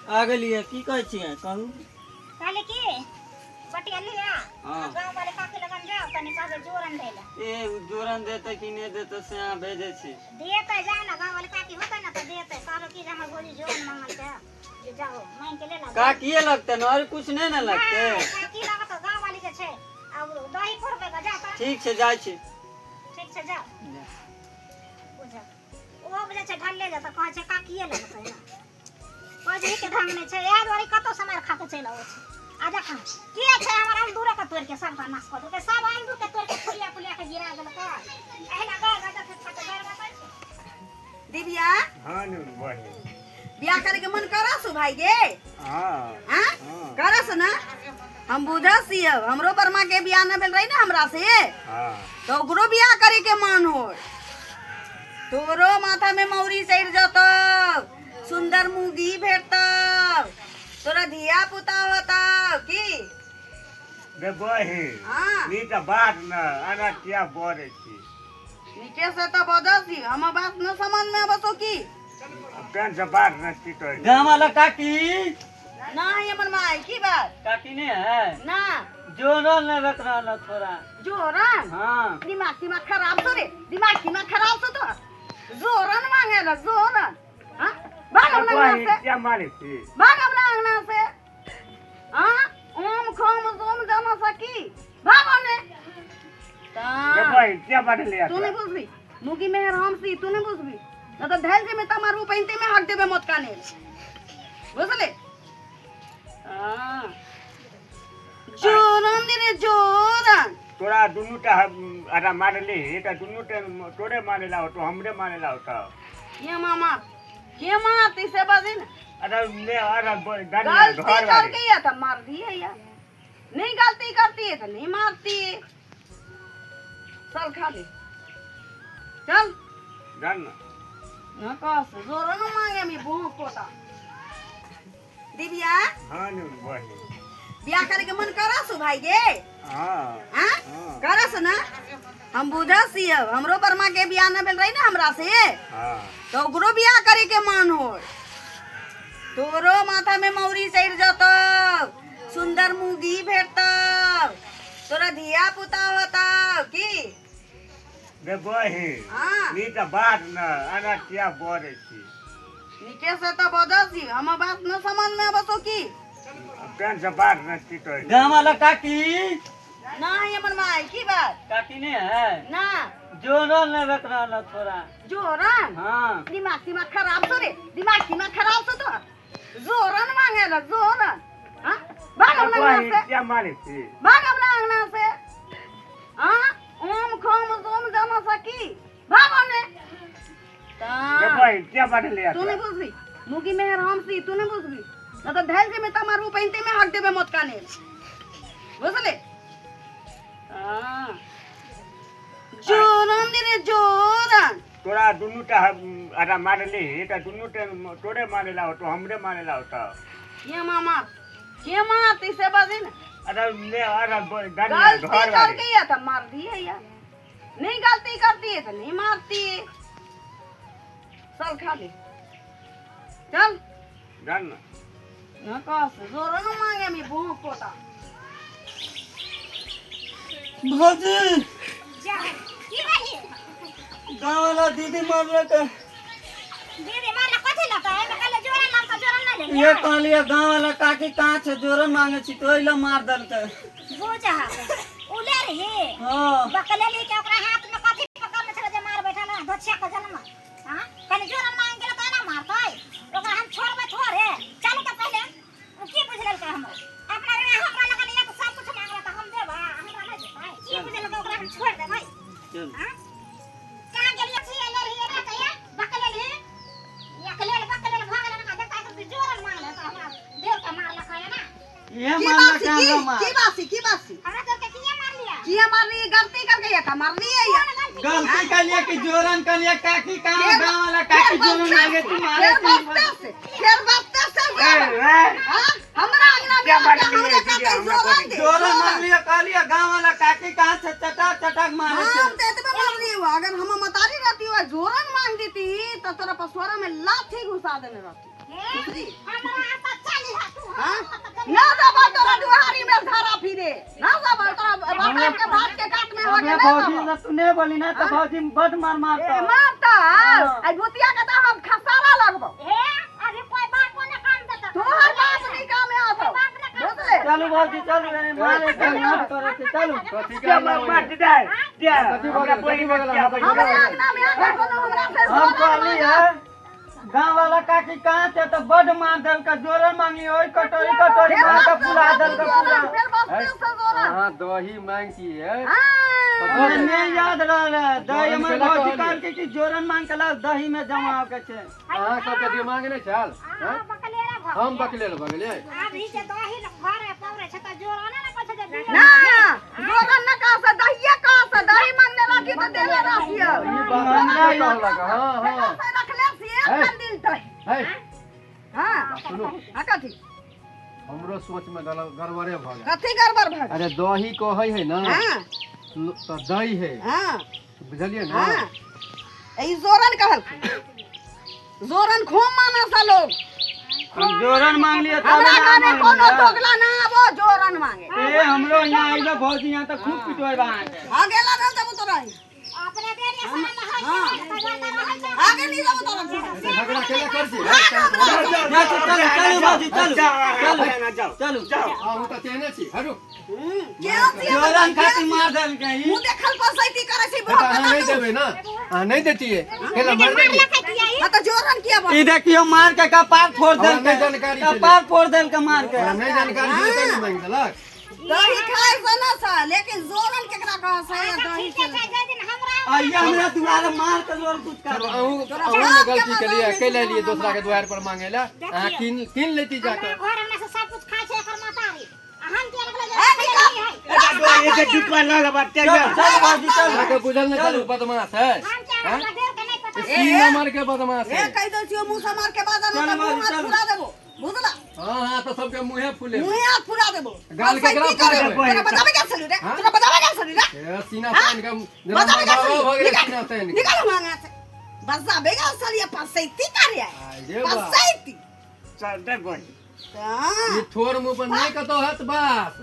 आ गेलियै की कहै छियै कहू। कहली की बटिया लिया। हाँ। गाँव वाले काकी लगन जाओ तनी कहबे जोरन देला। ए उ जोरन देतै कि नहि देतै से अहाँ भेजै छी। देते जाओ ना, गाँव वाले काकी होते ना तो देते। कहबे की जे हमर भौजी जोरन मांगल छै जे जाओ मांग के ले ला। काकिए लगतै ने और कुछ नहि ने लगतै? काकी लागत गाँव वाली के छै। अब दही फोड़बे के जा त। ठीक छै जाइ छी। ठीक छै जाओ। बुझ ओहो बुझै छै ढलले जेतै, कहै छै काकिए लगतै ना। बजही के ढंग नहि छै, इएह दुआरे कतौ समार खा के चलि अबै छै। आ देख के छै हमर अमदूरे के तोड़ि के सबटा नाश कऽ देलकै, सब अमदूर के तोड़ि के फुलिया फुलिया के गिरा देलकै। एहिना गाय गाय देखैत खाते गाय बतै छै। दिव्या। हाँ नु बहिन। बियाह करे के मन करस भाई गे? हाँ। हाँ? हाँ। करस ना? हम बुझस छियै, हमरो बरमा के बियाह न भेल रही ना हमरा से। हाँ। तो ओकरो बियाह करे के मन हो। तोरो माथा में मौरी चढ़ जतौ, सुंदर मुगी भेटतौ, तोरा धिया पुता होतौ की? गे बहिन। हाँ। नी तऽ बात न एना किया बजै छी? नीके से तऽ बजै छी, हमर बात न समझ में अबसौ की? पेन से बात न की कहै? गाँव वाला काकी। ना है हमर माय, की बात? काकी नहीं है? ना। जोरन लेबक रहल थोड़ा। जोरन? हाँ। दिमाग दिमाग खराब छौ रे, दिमाग दिमाग खराब छौ तोहर। जोरन मांगे ला जोरन। हाँ? भाग अपना अंगना से। क्या मारे छी? भाग अपना अंगना से। हाँ? ओम खोम सोम जमा सकी। भाग ओने। गे बहिन, क्या मारे लिया? तू नहीं बुझबी, मुगी मेहर हम सी, तू नहीं बुझबी। न तो धैल जे में तमार रूप में हक देबे मत काने। बुझले? हाँ। जोरन दे रे जोरन। तोरा दुनू टा आरा मारली त दुनू टा तोरे मारेला होतो, हमरे मारेला होतो। के मामा के मारती से बाजी ना। अरे मैं अरे गलती घर कर वाली। गई तो मार दिए यार, नहीं गलती करती है तो नहीं मारती है। चल खा ले चल। जान ना। ना कस जोरन मांगे मी भूख कोता। दिव्या। हाँ नु बहिन। बियाह करे के मन करस भाई गे? हाँ। हाँ? हाँ। करस ना? हम बुझस छियै, हमरो बरमा के बियाह न भेल रही ना हमरा से। हाँ। तो ओकरो बियाह करे के मन हो। तोरो माथा में मौरी चढ़ जतौ, सुंदर मुगी भेटतौ, तोरा धिया पुता होतौ की? गे बहिन। हाँ। नी तऽ बात न एना किया बजै छी? नीके से तऽ बजै छी, हमर बात न समझ में अबसौ की? पेन से बात न की कहै? गाँव वाला काकी। ना है हमर माय, की बात? काकी नहीं है? ना। जोरन लेबक रहल थोड़ा। जोरन? हाँ। दिमाग दिमाग खराब छौ रे, दिमाग दिमाग खराब छौ तोहर। जोरन मांगे ला जोरन। हाँ? भाग अपना अंगना से। क्या मारे छी? भाग अपना अंगना से। हाँ? ओम खोम सोम जमा सकी। भाग ओने। गे बहिन, क्या मारे लिया? तू नहीं बुझबी, मुगी मेहर हम सी, तू नहीं बुझबी। न तो धैल जे में तमार रूप में हक देबे मत काने। बुझले? हाँ। जोरन दे रे जोरन। तोरा दुनू टा आरा मारली त दुनू टा तोरे मारेला होतो, हमरे मारेला होतो। के मामा के मारती से बाजी ना। अरे मैं अरे गलती घर कर वाली। गई तो मार दिए यार, नहीं गलती करती है तो नहीं मारती है। चल खा ले चल। जान ना। ना कस जोरन मांगे मी भूख कोता। भौजी। जा की भाई? गाँव वाला दीदी मारलक। दीदी मारलक कथी लता? एमे कहले जोरन लगता, जोरन नहीं लेलियै। ये कहलियै गाँव वाला काकी कहाँ छै, जोरन मांगे छी तो ओहि मार देलकै। बुझा उ ले रही। हाँ। बकले ली के ओकरा हाथ में कथी पकड़ने छलै जे मार बैठल है, धोछिया के जन्म। हाँ? कनी जोरन मांग गेल त एना मारतै? ओकरा हम छोड़बै थोड़े। चलू त पहिले। उ की बुझि लेलकै हमरा? अपना रे हमरा लगन या त सब कुछ मांगला त हम देबै, हमरा नहि देतै। की बुझि लेलकै ओकरा हम छोड़ देबै? चल। हाँ? कहाँ गेलियै छी एने रहियै रे तैया? बकले ली। एकले बकले भऽ गेलै ना, देखता कि जोरन मांगले त हमरा देव के मारलक है ना। ये की मारलक बासी, हमरा की मार। की बासी, की बासी? हमरा देव के किया मारलियै? किया मारलियै? गलती कर गई था, मारलियै या? गलती कलिए कि जोरन कलिए काकी कहाँ गाँव वाला काकी जोरन मांगे तू मारे फिर बसते से, फिर बसते से ए, ए। हाँ? हमरा अंगना में क्या आके मारलियै हमरे दीदी, काकी हमरा जोरन दे, जोरन जोरन। मारलिए कहलिए गाँव वाला काकी कहाँ से चटाक चटाक मारे हम छै। तो एतबे मारलियै हुआ, अगर हम मतारी रहती हुआ जोरन मांग देती तो तोरा पसवारा में लाठी घुसा देने रहती। हमरा हाँ? ना जाबो तोरा दुहारी में धारा फिरे ना जाबो तोरा बाप के भात के काट में हो हमरा के ना भौजी जाबो। से तू नहीं बोली ना तो भौजी बड मार मारता। ए, मारता आई भूतिया के तो हम खसारा लगबो। हे अभी कोई बाप को ना काम देता। तोहर बाप नहीं काम में आवतो बुझले। चलू भौजी चलू, यानी मारे के नाम करे के चलू। कथी क्या के मार दे दे कथी हमरा भऽ गेल? कोई कथी भऽ गेल? क्या अहाँ हमरा अंगना में आके कोनो हमरा से हम जोरन कहली मांगा। है गाँव वाला काकी कहाँ थे तो बड मार देलका, जोरन मांगी ओई कटोरी कटोरी फिर मार के बस फुला से देलका जोरन, पूरा। फिर बस से जोरन। अहाँ दही मांगतियै हाँ। हमरा नहीं याद रहल है दही जोरन हमर केला भौजी कहलियै? कहलकै कि जोरन मांग के लाओ दही में जमा के छै। अहाँ सबके दिमाग नहि छल? अहाँ बकलेरा भऽ हम गेलियै। बकलेल भऽ गेलियै? अभी जे दही घर में पौरे छै तऽ जोरने ने कहै छै जे बिया। ना जोरन न कह से दहिए कह से दही मांगने रखी तो देले रखियो। ई बात नहि कहलक। हाँ हाँ से रखले से एक कंदिल दही। है हाँ सुनू हाँ कथी हमरो सोच में गड़बड़े भऽ गेल। कथी गड़बड़ भऽ गेल? अरे दही कहै है ना हाँ तऽ दही है हाँ बुझलियै ना। हाँ ई जोरन कहलखिन जोरन खूब माना सा लोग। हम जोरन मांग लियै तब हमरा ना घरे मांगलियै। कोनो दोगला ना आबो जोरन मांगे। ए हमरो यहाँ अइबे भौजी यहाँ तऽ खूब पिटबै अहाँके। आगे लगल जब तोरा अपने देरिया साला नहाय छै, तऽ जाता रहै छै। आगे नहीं जब तोरा झगड़ा केला कर छी? जा चलू चलू भौजी चलू चलू जाओ चलू। जाओ। अहूँ तऽ तेहने छी हटू। केहन छी जोरन खातिर मार देलकै ई। मुँह देखल पसैती करै छी तऽ बहुत अहाँ बता नहि तू। देबै ना? अहाँ नहि देतियै केला मार देलियै? हाँ तो जोरन किया ई देखियो मार के कपार फोड़ हमरा देलकै। नहि जानकारी छलै। कपार फोड़ देलकै मार के। हमरा नहि जानकारी छलै तैं ने मांगि देलक। दही खाय से ना सा लेकिन जोरन केकरा कह से या दही ठीके के छै, जाहि दिन हमरा आइए हमरा दुआरे मार के जोर कुछ कर। चलू अहूँ अहूँ ने गलती केलियै कैला एलियै दोसरा के दुआरि पर मांगे ला? अहाँ कीन कीन लेती जाकऽ। हमरा घर अंगना से सब कुछ खाय छै एकर महतारी। आ हम किया लगलै जे ए, निकल। है? एक जुटवा ल लेबा चलू चलू भौजी चलू। अहाँके बुझल नहि छल बदमाश है? हम किया हमरा देर के नहि पता। तीन नंबर के बदमाश ए है। कहि दै छियो मुँह से मार के बाजा ना चलू तऽ मुँह हाथ चलू। फुला देबो बुझला। हाँ हाँ तऽ सबके मुँहे फूले। मुँहे हाथ फुला देबो। गाल केकरा पसैती फुलेबै? तोरा बचाबै के छली रे हाँ? तोरा बचाबै के छली रे। ए, सीना तानि के जेना बचाबै के मरबाबा भऽ छली गेलै सीना तानि के। निकाल निकाल मांगा से बचाबै के छली पसैती करे आइ रे बा। पसैती चल दे बोल। हाँ ई ठोर मुँह पर नहि कतौ हत बास।